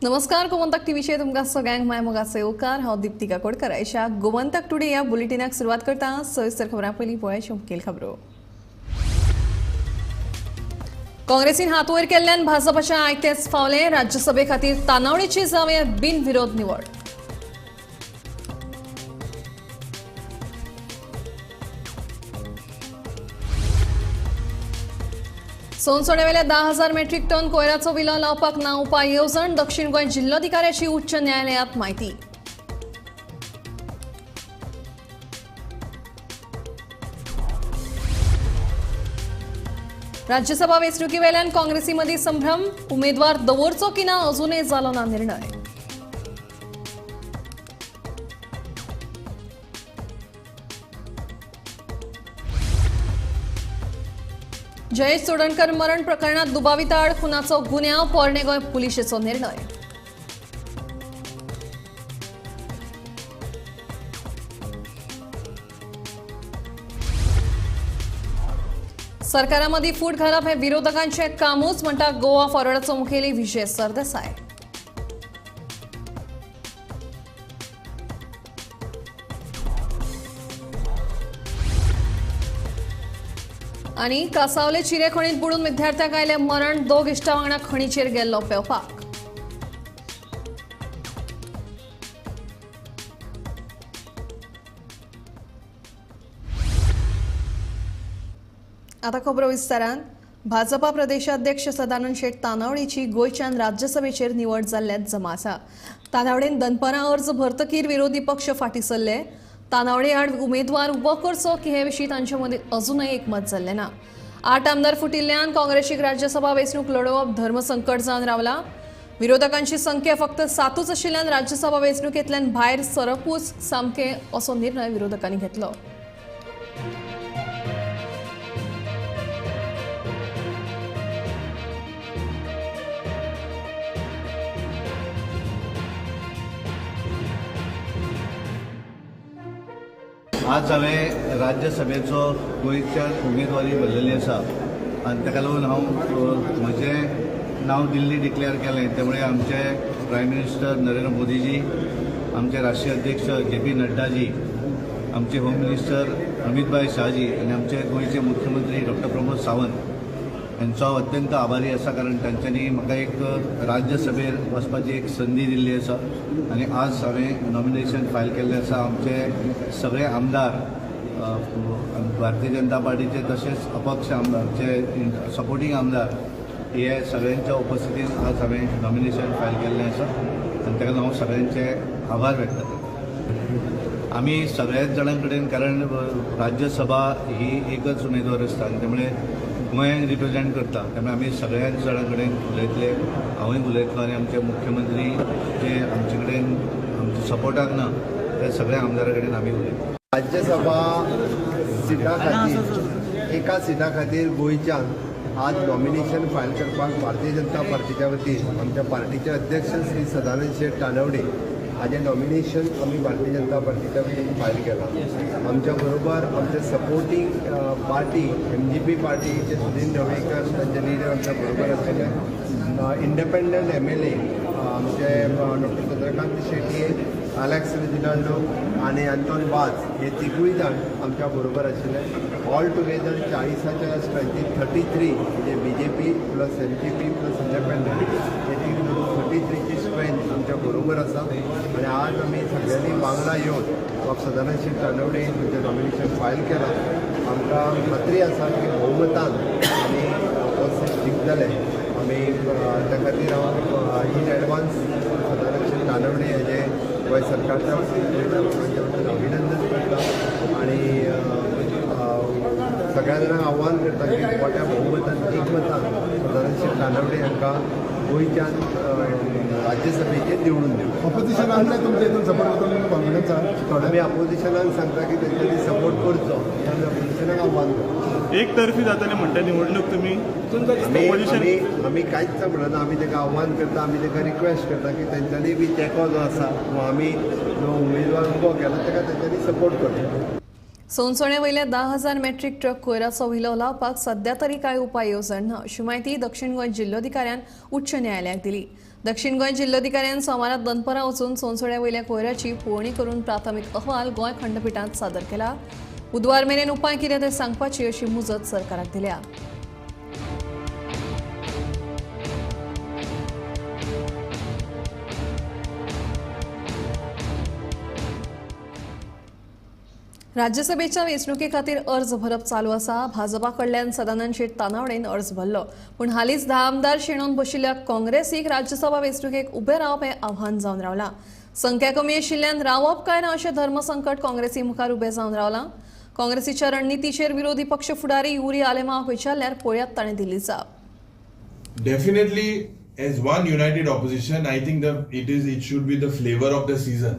नमस्कार, गोमंतक टीव्हीचेर तुमकां सगळ्यांक माय मोगाचो येवकार. हांव दीप्ती काकोडकर. अशा गोमंतक टुडे ह्या बुलेटिनाक सुरवात करता. सविस्तर खबरां पयलीं पळयात मुखेल खबरो. काँग्रेसीन हात वयर केल्ल्यान भाजपाच्या आयतेच फावलें. राज्यसभे खातीर तानावडीची जावया बिनविरोध निवड. सोनसोण्यावेल्या 10,000 मेट्रीक टन कोयराचो विलो लावपाक ना उपाय येवजण. दक्षिण गोंय जिल्लोधिकाऱ्याची उच्च न्यायालयात म्हायती. राज्यसभा वेंचणुकेवेल्यान काँग्रेसीमदीं संभ्रम. उमेदवार दवरचो की ना अजूनय जालो ना निर्णय. जयेश चोडणकर मरण प्रकरणात दुबाविता आड खुनाचो गुन्यांव. पोरणे गोंय पुलिशेचो निर्णय. सरकारामदीं फूट घालप हें विरोधकांचें कामूच म्हणटा गोवा फॉरवर्डाचो मुखेली विजय सरदेसाय. आनी कासावले चिरे खणीत बुडून विद्यार्थ्यांक आयलें मरण. दोग इश्टा वांगडा खणीचेर गेल्लो पेंवपाक. आतां खबरो विस्तारान. भाजपा प्रदेशाध्यक्ष सदानंद शेट तानावडेची गोंयच्यान राज्यसभेचेर निवड जाल्ल्यान जमा आसा. तानावडेन दनपारां अर्ज भरतकीर विरोधी पक्ष फाटीं सरले. तानावडे आड उमेदवार उबो करचो की हे विशीं तांचे मदीं अजूनय एकमत जाल्लें ना. 8 आमदार फुटिल्ल्यान काँग्रेसीक राज्यसभा वेंचणूक लडोवप धर्मसंकट जावन रावला. विरोधकांची संख्या फक्त 7 आशिल्ल्यान राज्यसभा वेंचणुकेंतल्यान भायर सरपूच सामकें असो निर्णय विरोधकांनी घेतलो. आज हांवें राज्यसभेचो गोंयच्यान उमेदवारी भरलेली आसा आनी ताका लागून हांव म्हजें नांव दिल्ली डिक्लेअर केलें. त्यामुळे आमचे प्रायम मिनिस्टर नरेंद्र मोदीजी, आमचे राष्ट्रीय अध्यक्ष जे पी नड्डाजी, आमचे होम मिनिस्टर अमितभाई शहाजी आनी आमचे गोंयचे मुख्यमंत्री डॉक्टर प्रमोद सावंत हांचो हांव अत्यंत आभारी आसा, कारण तांच्यांनी म्हाका एक राज्यसभेर वचपाची एक संदी दिल्ली आसा आनी आज हांवें नॉमिनेशन फायल केल्लें आसा. आमचे सगळे आमदार भारतीय जनता पार्टीचे तशेंच अपक्ष आमदार जे सपोर्टींग आमदार हे सगळ्यांच्या उपस्थितीन आज हांवें नॉमिनेशन फायल केल्लें आसा आनी ताका हांव सगळ्यांचे आभार व्यक्त करता. आमी सगळ्याच जाणां कडेन, कारण राज्यसभा ही एकच उमेदवार आसता आनी त्यामुळे गोंयांक रिप्रेझेंट करता, त्यामुळे आमी सगळ्याच जाणां कडेन उलयतले. हांवूय उलयतलो आनी आमचे मुख्यमंत्री जे आमचे कडेन आमच्या सपोर्टाक ना त्या सगळ्या आमदारा कडेन आमी उलयतले. राज्यसभा सिटा खातीर एका सिटा खातीर गोंयच्यान आज नॉमिनेशन फायल करपाक भारतीय जनता पार्टीच्या वतीन आमच्या पार्टीचे अध्यक्ष श्री सदानंद शेट तानावडे हाजें नॉमिनेशन आमी भारतीय जनता पार्टीच्या वतीन फायल केलां. आमच्या बरोबर आमचे सपोर्टींग पार्टी MGP पार्टीचे सुधीर ढवळीकर तांचे लिडर आमच्या बरोबर आशिल्ले. इंडिपेंडंट MLA आमचे doctor Chandrakant Shetye, Alex Reginaldo आनी अंतोन वाज हे तिगूय जाण आमच्या बरोबर आशिल्ले. ऑल टुगेदर 40च्या स्ट्रेंथीन 33 म्हणजे BJP plus MGP plus independent हे तीन 33ची स्ट्रेंथ आमच्या बरोबर आसा. आनी आज आमी सगळ्यांनी वांगडा येवन बाब सदानंद शेट तानावडे हांचें नॉमिनेशन फायल केलां. आमकां खात्री आसा की भोवमतान आमी हो सीट जिखतले. आमी त्या खातीर हांव इन एडवान्स सदानंद शेट तानावडे हाजें गोंय सरकारच्या वतीन गोंयच्या लोकांच्या वतीन अभिनंदन करता आनी सगळ्या जाणांक आव्हान करता की मोठ्या बहुमतान एकमतान सदानंद शेट तानावडे हांकां गोंयच्यान राज्यसभेचेर निवडून दिवं. ऑपोजिशनान तुमच्या हितून सपोर्ट करतलो कॉन्फिडन्स आसा? आमी ऑपोजिशनाक सांगता की तेंच्यांनी सपोर्ट करचो हें आमी ऑपोजिशनाक आव्हान करता. एकतर्फी जातलें म्हणटा निवडणूक तुमी? आमी कांयच म्हणना. आमी ताका आव्हान करता, आमी ताका रिक्वेस्ट करता की तेंच्यांनी बी तेंको जो आसा आमी जो उमेदवार उबो केला ताका तेंच्यांनी सपोर्ट करचो. सोनसोणे वयल्या 10,000 मेट्रीक ट्रक कोयराचो विलो लावपाक सध्या तरी कांय उपाय येवजण ना अशी म्हायती दक्षिण गोंय जिल्लोधिकाऱ्यान उच्च न्यायालयाक दिली. दक्षिण गोंय जिल्लोधिकाऱ्यान सोमारा दनपरां वचून सोनसोड्या वयल्या कोयराची पळोवणी करून प्राथमीक अहवाल गोंय खंडपिठांत सादर केला. बुधवार मेरेन उपाय कितें ते सांगपाची अशी मुजत सरकाराक दिल्या. राज्यसभेच्या वेंचणुके खातीर अर्ज भरप चालू आसा. भाजपा कडल्यान सदानंद शेट तानावडेन अर्ज भरलो, पूण हालींच 10 आमदार शेणोवन बशिल्ल्या काँग्रेसीक राज्यसभा वेंचणुकेक उबें रावप हें आव्हान जावन रावलां. संख्या कमी आशिल्ल्यान रावप काय ना अशें धर्मसंकट काँग्रेसी मुखार उबें जावन रावलां. काँग्रेसीच्या रणनितीचेर विरोधी पक्ष फुडारी युरी आलेमाक विचारल्यार पळयात ताणें दिल्ली जाप. Definitely as one united opposition, I think it should be the flavour of the season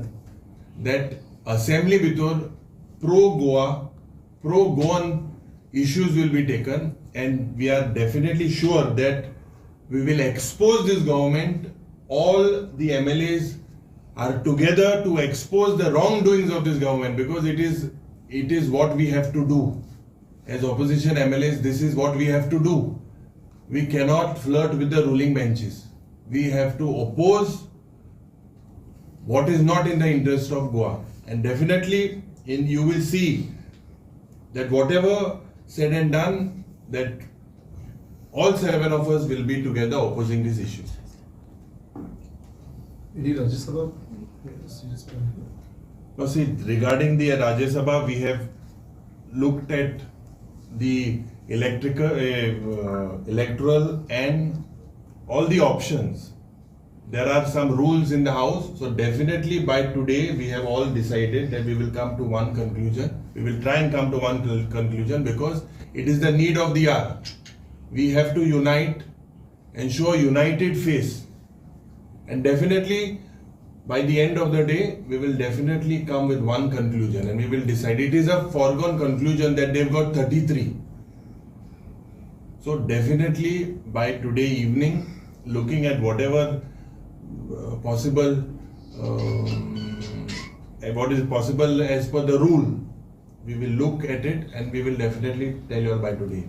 that assembly भितर pro-Goa, pro-Goan issues will be taken, and we are definitely sure that we will expose this government. All the MLAs are together to expose the wrongdoings of this government, because it is what we have to do. As opposition MLAs, this is what we have to do. We cannot flirt with the ruling benches. We have to oppose what is not in the interest of Goa. And definitely you will see that whatever said and done, that all 7 of us will be together opposing this issue. Any Rajya Sabha? No, see, regarding the Rajya Sabha, we have looked at the electoral and all the options. There are some rules in the house, so definitely by today we have all decided that we will come to one conclusion. We will try and come to one conclusion, because it is the need of the hour. We have to unite and show a united face, and definitely by the end of the day we will definitely come with one conclusion and we will decide. It is a foregone conclusion that they've got 33. So definitely by today evening, looking at whatever possible, what is possible as per the rule, we will look at it and we will definitely tell you all by today.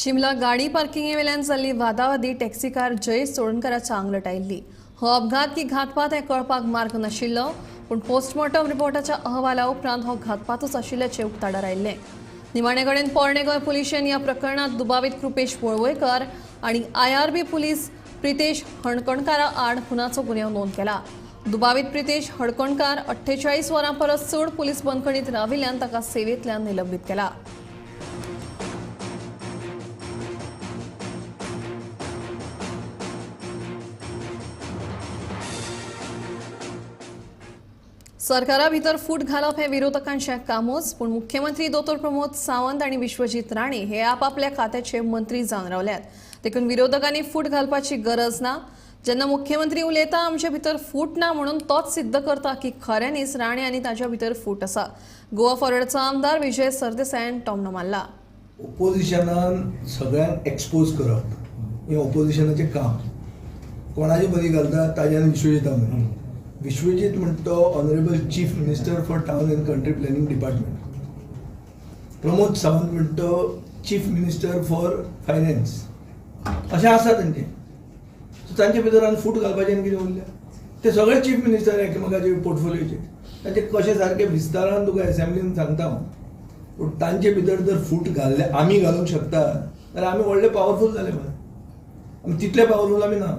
Shimla गाडी पार्किंगे वेल्यान जाल्ली वादावादी taxi car Jayesh चोडणकाराच्या आंगलट आयिल्ली. हो अपघात की घातपात हें कळपाक मार्ग नाशिल्लो, पूण पोस्टमॉर्टम रिपोर्टाच्या अहवाला उपरांत हो घातपातूच आशिल्ल्याचें उक्ताडार आयिल्लें. निमाणे कडेन पोरणे गोंय पुलिशेन ह्या प्रकरणांत दुबावीत कृपेश वळवयकर आनी IRB police Pritesh हणकणकारा आड खुनाचो गुन्यांव नोंद केला. दुबावीत प्रितेश हणकणकार 48 वरां परस चड पुलीस बंदखणीत राविल्ल्यान ताका सेवेंतल्यान निलंबीत केला. सरकारा भितर फूट घालप हें विरोधकांचें कामूच, पूण मुख्यमंत्री दोतोर प्रमोद सावंत आनी विश्वजीत राणे हे आपापल्या खात्याचे मंत्री जावन रावल्यात. देखून विरोधकांनी फूट घालपाची गरज ना. जेन्ना मुख्यमंत्री उलयता आमचे भितर फूट ना म्हणून तोच सिद्ध करता की खऱ्यांनीच राणे आनी ताच्या भितर फूट आसा. गोवा फॉरवर्डचो आमदार विजय सरदेसायान टोमणो मारला. ओपोजिशनान सगळ्यांक एक्सपोज करप हें ओपोजिशनाचें काम. कोणाचे बरी घालता ताज्यान विश्वजिता मदीं. विश्वजीत म्हणटा तो honourable chief minister for town and country planning department. Pramod Sawant म्हणटा तो चीफ मिनिस्टर फॉर फायनान्स. अशें आसा तेंचें. सो तांचे भितर आनी फूट घालपाचें आनी कितें उरलें? ते सगळे चीफ मिनिस्टर एकामेकाचे पोर्टफोलियोचे. तांचे कशें सारकें विस्तारान तुका एसेंब्लीन सांगता हांव. पूण तांचे भितर जर फूट घाल्ले आमी घालूंक शकता जाल्यार आमी व्हडले पावरफूल जाले मरे. आमी तितले पावरफूल आमी ना.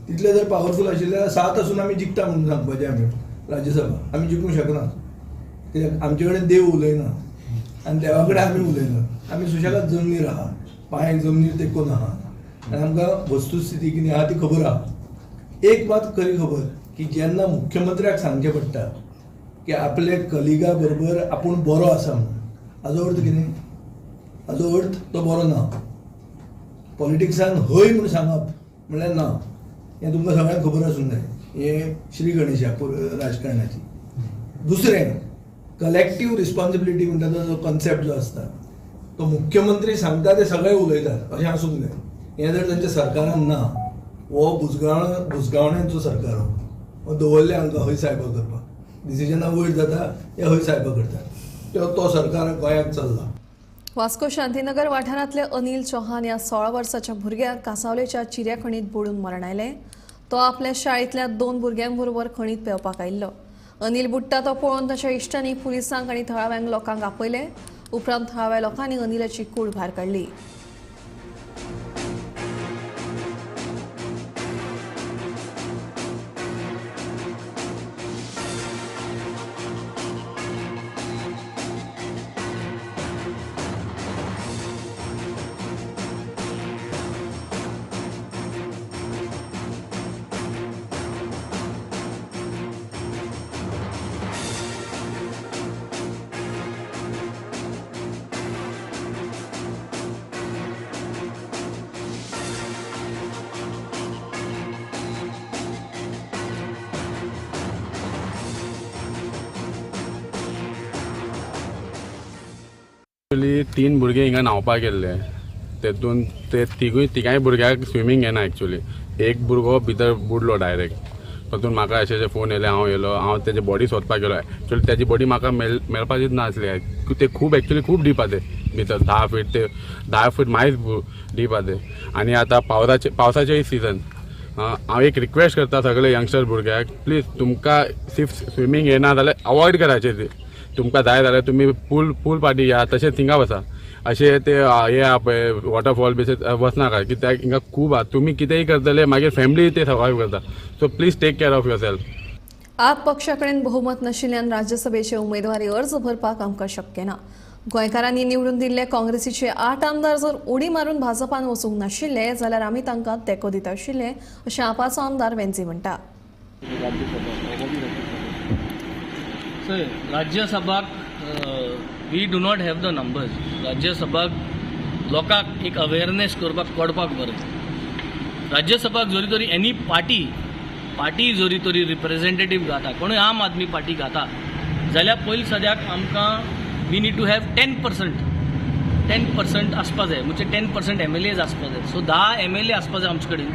तितले जर पावरफूल आशिल्ले जाल्यार 7 आसून आमी जिखता म्हणून सांगपाचें. आमी राज्यसभा आमी जिखूंक शकना कित्याक आमचे कडेन देव उलयना आनी देवा कडेन आमी उलयना. आमी सुशेगाद जमनीर आहा, पांयांक जमनीर तेंकून आहा आनी आमकां वस्तुस्थिती कितें आहा ती खबर आहा. एक मात खरी खबर की जेन्ना मुख्यमंत्र्याक सांगचें पडटा की आपले कलिगा बरोबर आपूण बरो आसा म्हणून, हाजो अर्थ कितें? हाजो अर्थ तो बरो ना. पॉलिटिक्सान हय म्हूण सांगप म्हणल्यार ना, हें तुमकां सगळ्यांक खबर आसूंक जाय. हें श्री गणेशा राजकारणाची. दुसरें, कलेक्टीव रिस्पॉन्सिबिलिटी म्हणटा तो जो कॉन्सेप्ट जो आसता तो मुख्यमंत्री सांगता ते सगळे उलयतात अशें आसूंक जाय. हें जर तांच्या सरकारान ना, हो बुजगावण्यांचो सरकार हो दवरले आमकां हय सायबा करपाक. डिसिजनां वयर जाता हे हय सायबा करतात. तो सरकार गोंयांत चल्ला. वास्को शांतीनगर वाठारांतले अनिल चौहान ह्या 16 वर्साच्या भुरग्याक कांसावलेच्या चिऱ्याखणीत बुडून मरण आयलें. तो आपल्या शाळेंतल्या 2 भुरग्यांबरोबर खणीत पेंवपाक आयिल्लो. अनिल बुडटा तो पळोवन ताच्या इश्टांनी पुलिसांक आनी थळाव्यांक लोकांक आपयले. उपरांत थळाव्या लोकांनी अनिलाची कूड भायर काडली. एक्चुअली 3 भुरगे हिंगा न्हांवपाक गेल्ले, तेतून ते तिगांय भुरग्यांक स्विमींग येना. एक्चुअली एक भुरगो भितर बुडलो डायरेक्ट. तातूंत म्हाका अशें फोन येयले, हांव येयलो, हांव तेजी बॉडी सोदपाक गेलो. एक्चुअली तेजी बॉडी म्हाका मेळपाचीच नासली. ते खूब एक्चुअली खूब डीप आहा, ते भितर 10 फीट, ते 10 फीट मायज डीप आहा ते. आनी आतां पावसाचेय सिजन. हांव एक रिक्वेस्ट करता सगळे यंगस्टर भुरग्यांक, प्लीज तुमकां if swimming येना जाल्यार अवॉयड करायचें. ते तुमकां जाय जाल्यार तुमी पूल पार्टी या तशें थिंगा वचा. अशें ते हे आहा पळय वॉटरफॉल बी वचनाका, कित्याक हिंगा खूब आहा. तुमी कितेंय करतले मागीर फॅमिली ते सर्वायव करता. So please take care of yourself. आप पक्षा कडेन बहुमत नाशिल्ल्यान राज्यसभेचे उमेदवारी अर्ज भरपाक आमकां शक्य ना. गोंयकारांनी निवडून दिल्ले काँग्रेसीचे 8 आमदार जर उडी मारून भाजपान वचूंक नाशिल्ले जाल्यार आमी तांकां तेंको दिता आशिल्ले अशें आपाचो आमदार वेन्झी म्हणटा. राज्यसभाक we do not have the numbers. राज्यसभाक लोकांक एक अवेरनेस करपाक कळपाक बरें. राज्यसभाक जरी तरी एनी पार्टी जरी तरी रिप्रेझेंटेटीव घाता, कोणूय आम आदमी पार्टी घाता जाल्यार पयलीं सद्याक आमकां we need to have 10% आसपा जाय. म्हणजे 10% MLAs आसपा जाय. सो 10 MLA आसपा जाय आमचे कडेन.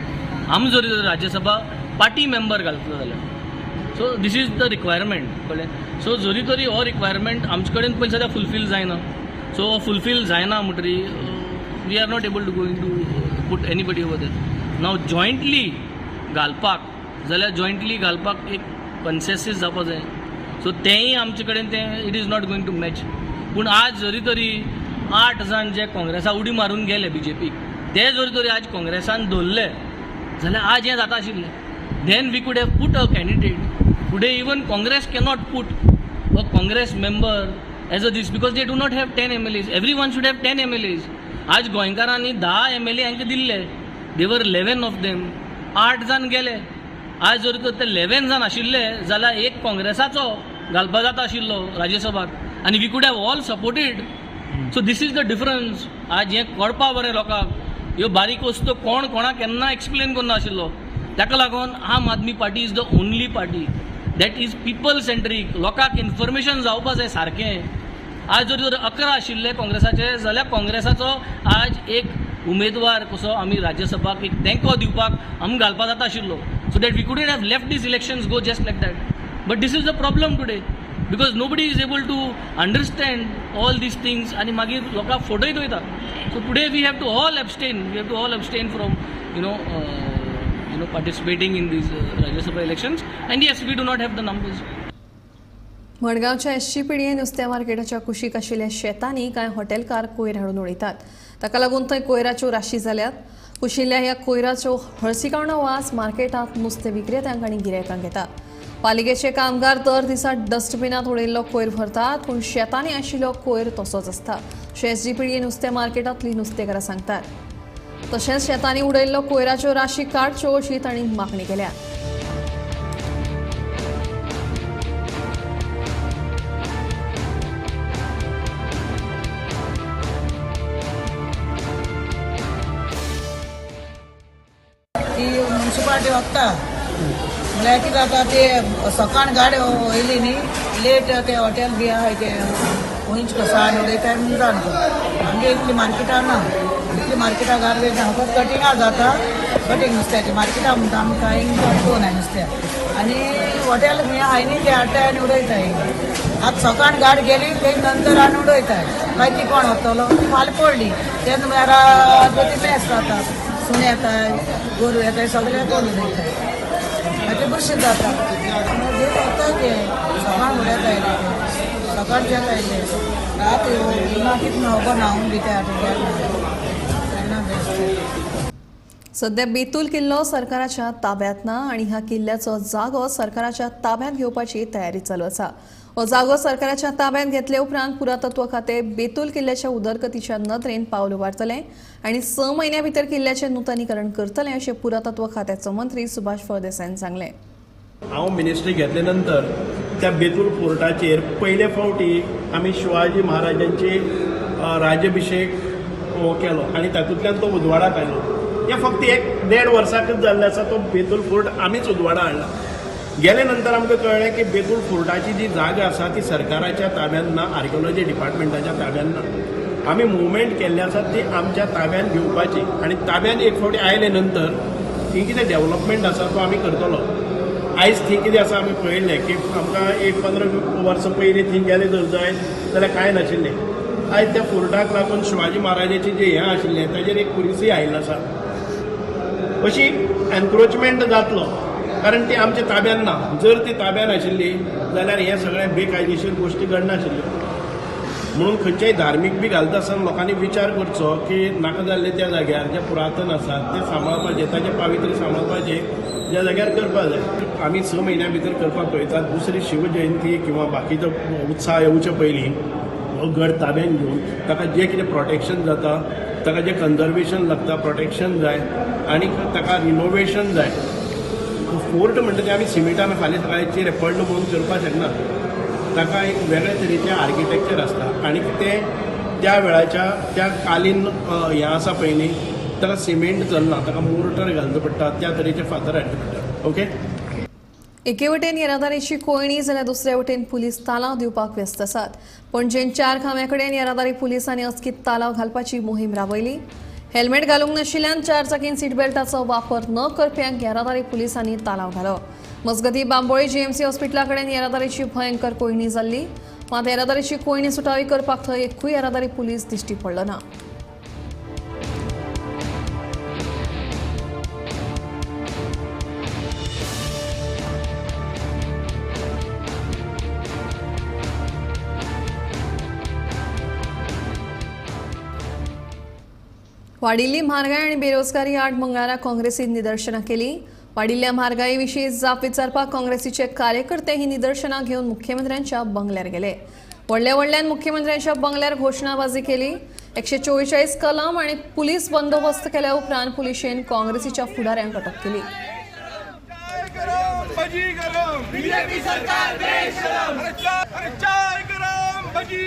आमी जरी तर राज्यसभा पार्टी मेंबर घालतलो जाल्यार. So this is the requirement, कळ्ळें. सो जरी तरी हो रिक्वायरमेंट आमचे कडेन पयलीं सद्या फुलफील जायना. सो फुलफील जायना म्हणटरी we are not able to going to put anybody over there. Now jointly घालपाक जाल्यार जॉयंटली घालपाक एक कन्सेसीस जावपा जाय. सो तेंय आमचे कडेन तें it is not going to match. पूण आज जरी तरी 8 जाण जे काँग्रेसा उडी मारून गेले बीजेपीक, ते जरी तरी आज काँग्रेसान दवरले जाल्यार आज हें जाता आशिल्लें. Then we could have put a candidate. Today even Congress cannot put a Congress member as a this because they do not have 10 MLAs. Everyone should have 10 MLAs. आज गोंयकारांनी 10 MLA हांकां दिल्ले, they were 11 of them. 8 जाण गेले. आज जर तर ते 11 जाण आशिल्ले जाल्यार एक काँग्रेसाचो घालपा जाता आशिल्लो राज्यसभाक आनी we could have all supported. So this is the difference. आज हें कळपा बरें लोकांक, ह्यो बारीक वस्तू कोण कोणाक केन्ना एक्सप्लेन करना आशिल्लो. ताका लागून Aam Aadmi Party is the only party that is people centric. लोकांक इन्फॉर्मेशन जावपा जाय सारकें. आज जर जर 11 आशिल्ले काँग्रेसाचे जाल्यार काँग्रेसाचो आज एक उमेदवार कसो आमी राज्यसभाक एक तेंको दिवपाक आमी घालपा जाता आशिल्लो. So that we couldn't have left these elections go just like that. But this is the problem today because nobody is able to understand all these things आनी मागीर लोकांक फटयत वयता. So today we have to all abstain. We have to all abstain from you know participating in these Rajya Sabha elections, and yes, we do not have the numbers. मडगांवच्या SGPDA नुस्त्या मार्केटाच्या कुशीक आशिल्ल्या शेतांनी कांय हॉटेलकार कोयर हाडून उडयतात. ताका लागून थंय कोयराच्यो राशी जाल्यात. कुशिल्ल्या ह्या कोयराचो हळसिकावणो वास मार्केटांत नुस्तें विक्रेत्यांक आनी गिरायकांक येता. पालिकेचे कामगार दर दिसा डस्टबिनांत उडयल्लो कोयर भरतात, पूण शेतांनी आशिल्लो कोयर तसोच आसता अशें SGPDA नुस्तें मार्केटांतली नुस्तेकारां सांगतात. तशेंच शेतांनी उडयल्लो कोयराच्यो राशी काडच्यो अशी तांणी मागणी केल्या. ती म्युन्सिपाल्टी वता म्हळ्यार कितें जाता ते सकाळ गाडी येयली न्ही लेट ते हॉटेल बी आहाय ते खंयच कसो हाडून उडयताय म्हूण जाण आमगे इतली मार्केटां ना, इतली मार्केटां गार्बेज ना, फक्त कटिंगा जाता, कटींग नुस्त्याचें मार्केटां म्हणटा आमी कांय दोन आहाय नुस्त्या आनी हॉटेल खंय आहाय न्ही ते हाडटाय आनी उडयताय. आतां सकाळ गाडी गेली तेज नंतर हाडून उडयताय, मागीर ती कोण वतलो ती फाल्यां पडली तेन्ना म्हळ्यार ती मेस जाता, सुणे येताय, गोरवां येताय, सगळें करून उडयताय. मागीर बुरशें जाता. लेट वता ते सकाळ फुडें आयले, सकाळच्यान आयले, रात येवन कितें न्हांवपा न्हांवन बी ते आठवड्याक बेस्ट. सध्या बेतूल किल्लो सरकाराच्या ताब्यांत ना आनी ह्या किल्ल्याचो जागो सरकाराच्या ताब्यांत घेवपाची तयारी चालू आसा. हो जागो सरकाराच्या ताब्यांत घेतले उपरांत पुरातत्व खातें बेतूल किल्ल्याच्या उदरगतीच्या नदरेन पावल उबारतलें आनी 6 म्हयन्या भितर किल्ल्याचें नुतनीकरण करतलें अशें पुरातत्व खात्याचो मंत्री सुभाष फळदेसायान सांगलें. हांव मिनिस्ट्री घेतले नंतर त्या बेतूल फोर्टाचेर पयले फावटी आमी शिवाजी महाराजांची राज्याभिषेक हो केलो आनी तातूंतल्यान तो उजवाडाक आयलो. हें फक्त 1-1.5 वर्साकच जाल्लें आसा. तो बेतूल फोर्ट आमीच उजवाडा हाडला. गेले नंतर आमकां कळ्ळें की बेतूल फोर्टाची जी जागा आसा ती सरकाराच्या ताब्यांत ना, आर्किओलॉजी डिपार्टमेंटाच्या ताब्यांत ना. आमी मुवमेंट केल्ली आसा ती आमच्या ताब्यांत घेवपाची आनी ताब्यांत एक फावटी आयले नंतर थंय कितें डेवलपमेंट आसा तो आमी करतलो. आयज थंय कितें आसा आमी पळयलें की आमकां एक 15 वर्सां पयलीं थंय गेले जर जाय जाल्यार कांय नाशिल्लें. आयज त्या फोर्टाक लागून शिवाजी महाराजाचें जें हें आशिल्लें ताजेर एक पुलिसूय आयिल्लो आसा. अशी एनक्रोचमेंट जातलो कारण ती आमच्या ताब्यान ना. जर ती ताब्यान आशिल्ली जाल्यार हें सगळें बेकायदेशीर गोश्टी घडनाशिल्ल्यो. म्हणून खंयच्याय धार्मीक बी घालता आसतना लोकांनी विचार करचो की नाका जाल्ले त्या जाग्यार जे पुरातन आसा तें सांबाळपाचें, ताचें पावित्र्य सांबाळपाचें ज्या जाग्यार करपाक जाय. आमी 6 म्हयन्या भितर करपाक पळयतात. दुसरी शिवजयंती किंवा बाकीचो उत्साह येवचे पयलीं हो गड ताब्यान घेवन ताका जें कितें प्रोटेक्शन जाता, ताका जें कन्जर्वेशन लागता, प्रोटेक्शन जाय आनी ताका रिनोवेशन जाय. फोर्ट म्हणटा तें आमी सिमेंटान फाल्यां सकाळचेर पडलो म्हणून करपाक शकना. ताका एक वेगळे तरेचें आर्किटेक्चर आसता आनी तें त्या वेळाच्या त्या कालीन हें आसा पळय न्ही, ताका सिमेंट चलना, ताका मोर्टर घालचो पडटा, त्या तरेचे फातर हाडचे पडटा. ओके. एके वटेन येरादारीची कोंयडी जाल्यार दुसरे वटेन पुलीस तालाव दिवपाक व्यस्त आसात. पणजेन 4 खांब्या कडेन येरादारी पुलिसांनी अचकीत तालाव घालपाची मोहीम राबयली. हेल्मेट घालूंक नाशिल्ल्यान 4 चाकीन सीटबेल्टाचो वापर न करप्यांक येरादारी पुलिसांनी तालाव घालो. मजगतीं बांबोळी जीएमसी हॉस्पिटला कडेन येरादारीची भयंकर कोंयडी जाल्ली. मात येरादारीची कोंयडी सुटावी करपाक थंय एकूय येरादारी पुलीस दिश्टी पडलो ना. वाडिल्ली म्हारगाय आनी बेरोजगारी आड मंगळारा काँग्रेसीन निदर्शनां केली. वाडिल्ल्या म्हारगाये विशीं जाप विचारपाक काँग्रेसीचे कार्यकर्ते ही निदर्शनां घेवन मुख्यमंत्र्यांच्या बंगल्यार गेले. व्हडल्या व्हडल्यान मुख्यमंत्र्यांच्या बंगल्यार घोशणाबाजी केली. 144 कलम आनी पुलीस बंदोबस्त केल्या उपरांत पुलिशेन काँग्रेसीच्या फुडाऱ्यांक अटक केली. बीजेपी सरकार बेशरम, चाय गरम भजी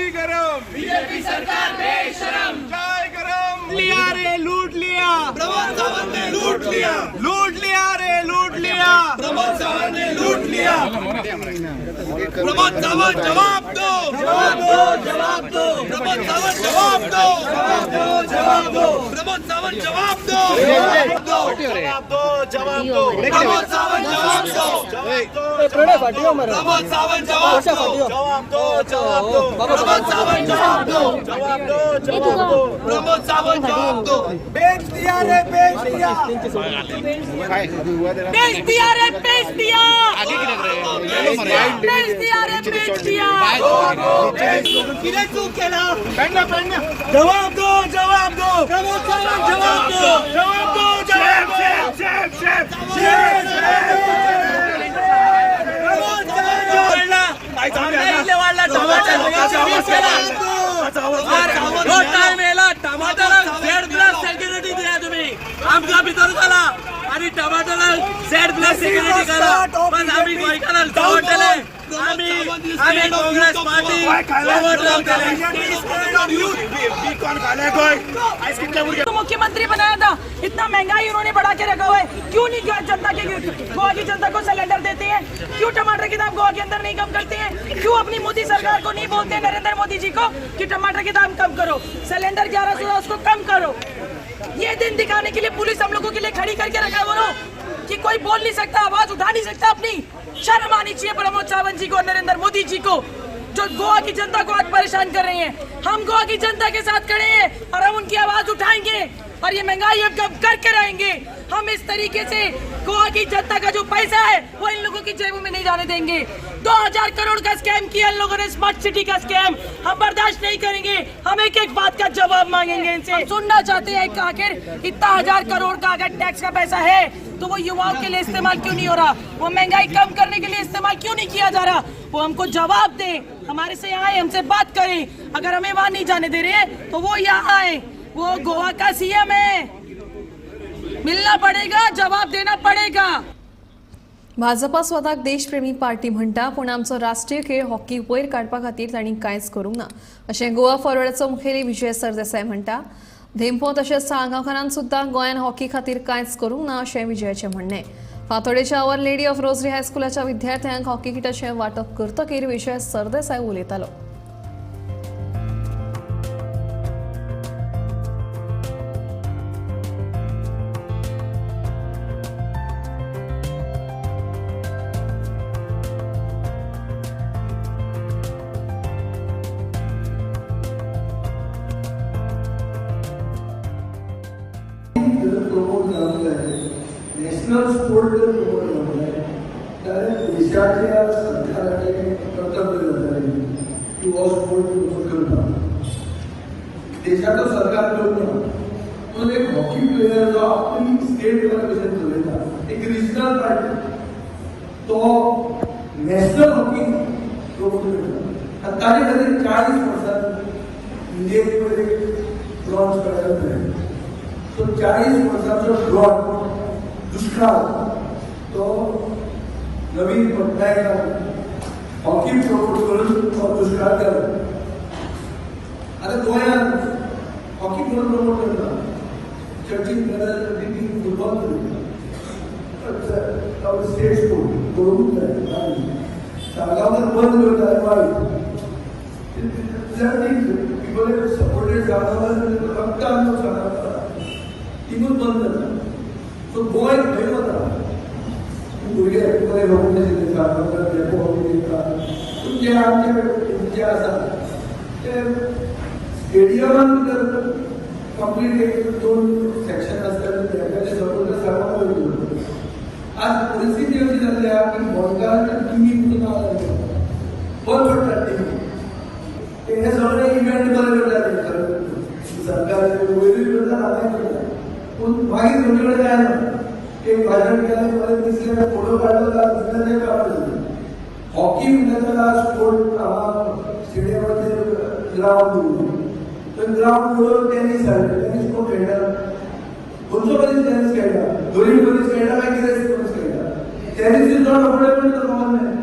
गरम, बीजेपी सरकार बेशरम, चाय गरम। लिया रे लूट लिया, प्रमोद सावंत ने लूट लिया, लूट लिया रे लूट लिया, प्रमोद सावंत ने लूट लिया। प्रमोद सावंत जवाब दो, जवाब दो, जवाब दो, प्रमोद सावंत जवाब दो, जवाब दो, जवाब दो, प्रमोद सावंत जवाब दो, जवाब दो, जवाब दो, जवाब दो, प्रमोद सावंत जवाब दो, प्रमोद सावंत जवाब दो, जवाब दो, जवाब दो, प्रमोद सावंत जवाब दो, जवाब दो, जवाब दो, प्रमोद सावंत जवाब दो। बेच दिया रे बेच दिया, बेच दिया रे बेच दिया, बेच दिया रे बेच दिया। किती चूक केला, जवाब दो, जवाब दो, प्रमोद सावंत जवाब दो, जवाब दो, जवाब दो, टमाटराक Z+ security दिया तुम्ही, आमकां भितर घाला आनी टमाटराक Z+ security घाला, पण आमी गोंयकारांक दवरतले. आमी काँग्रेस पार्टी मुख्यमंत्री बनाया था, इतना महंगाई उन्होंने बढ़ा के रखा हुआ है, क्यों नहीं जनता के गोवा की जनता को सिलेंडर देते हैं, क्यों टमाटर के दाम गोवा के अंदर नहीं कम करते हैं, क्यों अपनी मोदी सरकार को नहीं बोलते हैं नरेंद्र मोदी जी को कि टमाटर के दाम कम करो, सिलेंडर 1100 उसको कम करो। ये दिन दिखाने के लिए पुलिस हम लोगों के लिए खड़ी करके रखा है वो, कि कोई बोल नहीं सकता, आवाज उठा नहीं सकता अपनी। शर्म आनी चाहिए प्रमोद सावंत जी को, नरेंद्र मोदी जी को। जो गोवा की जनता को आज परेशान कर रही हैं। हम गोवा की जनता के साथ खड़े हैं और हम उनकी आवाज उठाएंगे और ये महंगाई अब कम करके रहेंगे। हम इस तरीके से गोवा की जनता का जो पैसा है वो इन लोगों की जेबों में नहीं जाने देंगे। 2000 करोड़ का स्कैम किया इन लोगों ने, स्मार्ट सिटी का स्कैम हम बर्दाश्त नहीं करेंगे। हम एक एक बात का जवाब मांगेंगे इनसे। हम सुनना चाहते हैं कि आखिर इतना 1000 करोड़ का अगर टैक्स का पैसा है तो वो युवाओं के लिए इस्तेमाल क्यों नहीं हो रहा, वो महंगाई कम करने के लिए इस्तेमाल क्यों नहीं किया जा रहा। वो हमको जवाब दें, हमारे से आए, हमसे बात करें। अगर हमें वहाँ नहीं जाने दे रहे हैं तो वो यहाँ आए। वो गोवा का सीएम है, मिलना पड़ेगा, जवाब देना पड़ेगा। भाजपा स्वताक देशप्रेमी पार्टी म्हणटा, पूण आमचो राष्ट्रीय खेळ हॉकी वयर काडपा खातीर तांणी कांयच करूंक ना अशें गोवा फॉरवर्डाचो मुखेली विजय सरदेसाय म्हणटा। धेंपो तशेंच साळगांवकारान सुद्दां गोंयान हॉकी खातीर कांयच करूंक ना अशें विजयाचें म्हणणें। फातोडेच्या our lady of rosary हायस्कुलाच्या विद्यार्थ्यांक हॉकी किटाचें वांटप करतकीर विजय सरदेसाय उलयतालो। प्रमोट जावंक जाय, नॅशनल स्पोर्ट जर प्रमोट जावंक जाय जाल्यार देशाच्या सरकाराचें कर्तव्य जातालें की हो स्पोर्ट प्रमोट करपाक। देशाचो सरकार करना, पूण एक हॉकी प्लेयर जो आपली स्टेट भशेन चलयता, एक रिजनल पार्टी, तो नॅशनल हॉकी प्रमोट करता आनी ताजे खातीर 40 वर्सां इंडियेक एक ब्रॉन्ज मेडल मेळ्ळें। सो 40 वर्सांचो ड्रॉट दुश्काळ तो नवीन पटनायकान हॉकी प्रमोट करून तो दुश्काळ केलो। आतां गोंयांत हॉकी कोण प्रमोट करता? चर्चीन ब्रदर्स टीम फुटबॉल करता, स्टेट स्पोर्ट करूंक जाय। साळगांवान बंद करता वायट पिपल सपोर्टेड साळगांवान रक्तान साळगांव तिनूच बंद जाता। सो गोंय खंय वता? भुरगे बरे हॉकी शिकयता, धेंपो हॉकी दिता, पूण जे आमचे जे आसा ते स्टेडियमान भितर कंप्लीट एक 2 सेक्शन आसता, तेचे सपोर्ट साळगांव वयता। आज परिस्थिती अशी जाल्ली आहा की गोंयकारांच्या टिमी पसून ना जाल्ली, बंद पडटात टिमी। ते हे सगळे इव्हेंट बरे करतात, सरकार वयरूय करता, हांगाय करता, पूण मागीर तुमचे कडेन जायना। एक भाशण केलें, बरें दिसलें, फोटो काडलो, दिसलें तें काडलो। हॉकी म्हणटा आज स्पोर्ट हांगा स्टेडियमाचेर ग्रावंड दवरलो, थंय ग्रावंड दवरून टेनीस हाडलें। टेनीस कोण खेळटा? खंयचो मनीस टेनीस खेळटा? गरीब मनीस खेळटा काय गिरेस्त मनीस खेळटा? Tennis is not affordable to the common man.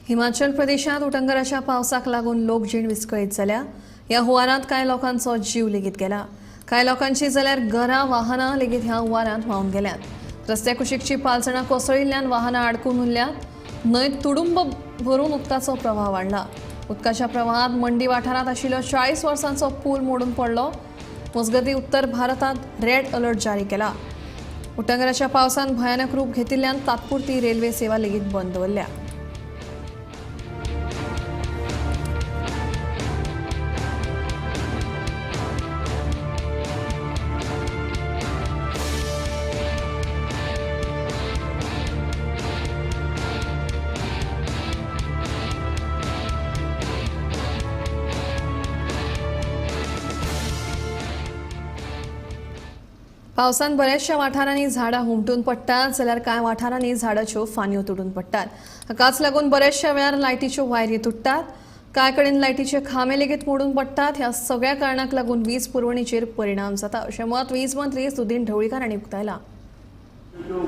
Himachal प्रदेशांत उटंगराच्या पावसाक लागून लोकजीण विस्कळीत जाल्या। ह्या हुंवारांत कांय लोकांचो जीव लेगीत गेला। कांय लोकांची जाल्यार घरां वाहनां लेगीत ह्या हुंवारांत व्हांवन गेल्यांत। रस्त्या कुशीकची पालसणां कोसळिल्ल्यान वाहनां आडकून उरल्यांत। न्हंयत तुडुंब भरून उदकाचो प्रवाह वाडला। उदकाच्या प्रवाहांत मंडी वाठारांत आशिल्लो 40 वर्सांचो पूल मोडून पडलो। मजगतीं उत्तर भारतांत रेड अलर्ट जारी केला। उटंगराच्या पावसान भयानक रूप घेतिल्ल्यान तात्पुरती रेल्वे सेवा लेगीत बंद दवरल्या। पावसान बऱ्याचशा वाठारांनी झाडां हुमटून पडटात जाल्यार कांय वाठारांनी झाडाच्यो फांदयो तुटून पडटात। हाकाच लागून बऱ्याचशा वेळार लायटीच्यो वायरी तुट्टात, कांय कडेन लायटीचे खांबे लेगीत मोडून पडटात। ह्या सगळ्या कारणांक लागून वीज पुरवणीचेर परिणाम जाता अशें मत वीज मंत्री सुदीन ढवळीकार हांणी उक्तायलां।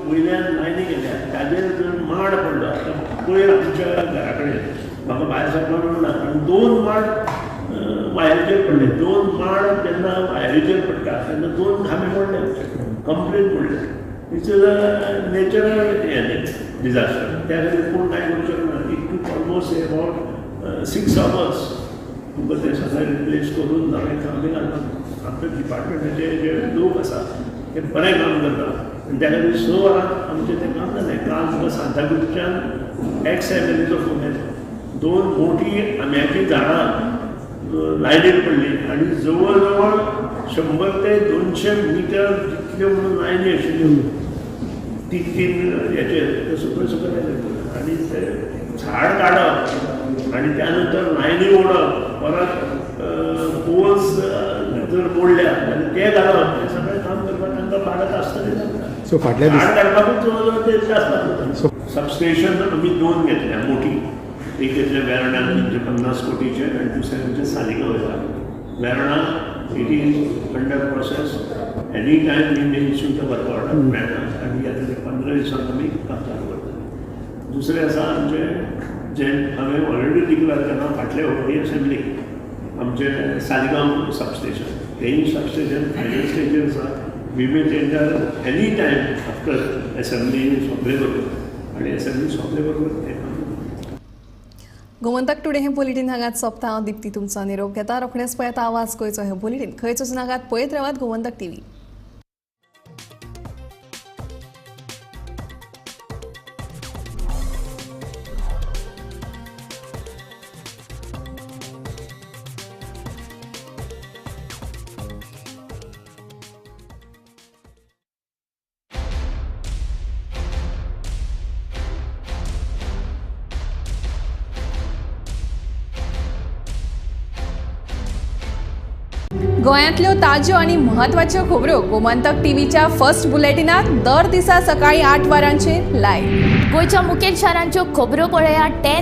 वयल्यान लायनी गेल्या ताजेर जर माड पडलो आतां पयर आमच्या घरा कडेन म्हाका भायर सरपाक मेळना आनी 2 माड वायरीचेर पडले। 2 माड जेन्ना वायरीचेर पडटा तेन्ना 2 खांबे मोडले, कंप्लीट मोडले। It's a natural हें डिजास्टर, त्या खातीर कोण कांय करूं शकना। It took almost about 6 hours तुमकां तें सगळें रिप्लेस करून नवे खांबे घालपाक। आमच्या डिपार्टमेंटाचे जे लोक आसा ते बरें काम करता आनी त्या खातीर 6 वरां आमचें तें काम जालें। काल तुका सांताक्रूजच्यान एक्स एम एल एचो फोन येयलो, दोन मोठी आंब्याचीं झाडां लायनीर पडली आनी जवळ जवळ 100 ते 200 मिटर जितल्यो म्हणून लायनी आशिल्ल्यो तीन तीन हेचेर ते सगळ्यो सगळ्यो लायनीर पडल्यो आनी ते झाड काडप आनी त्यानंतर लायनी ओडप, परत पोल्स जर मोडल्या जाल्यार ते घालप, हें सगळें काम करपाक तांकां 12 तास तरी लागता. सो फाटल्या झाड काडपाकूच जवळ जवळ ते तास लागता. सबस्टेशन आमी 2 घेतल्या मोठी, एक घेतल्या वेर्णा 350 कोटीचे आनी दुसरें आमचें सालिगांव आसा. Verna it is under process, any time we may issue the work order मेळटा आनी आतां ते 15 दिसांत आमी काम चालू करतले. दुसरें आसा आमचें जें हांवें ऑलरेडी डिक्लेर केलां फाटले फावटी असेंब्लीक, आमचें सालिगांव सबस्टेशन, तेंय सबस्टेशन फायनल स्टेजीर आसा. We may tender any time after assembly सोंपले बरोबर आनी असेंब्ली सोंपले बरोबर तें काम. गोमंतक टुडे हें बुलेटीन हांगाच सोंपता. हांव दीप्ती तुमचो निरोप घेता. रोखडेंच पळयता आवाज गोंयचो हें बुलेटीन. खंयच नागात पळयत रावात गोमंतक टीव्ही. गोंयांतल्यो ताज्यो आनी म्हत्वाच्यो खबरो गोमंतक टीव्हीच्या फर्स्ट बुलेटिनात दर दिसा सकाळी 8 वरांचेर लायव्ह. गोंयच्या मुखेल शारांच्यो खबरो पळयात 10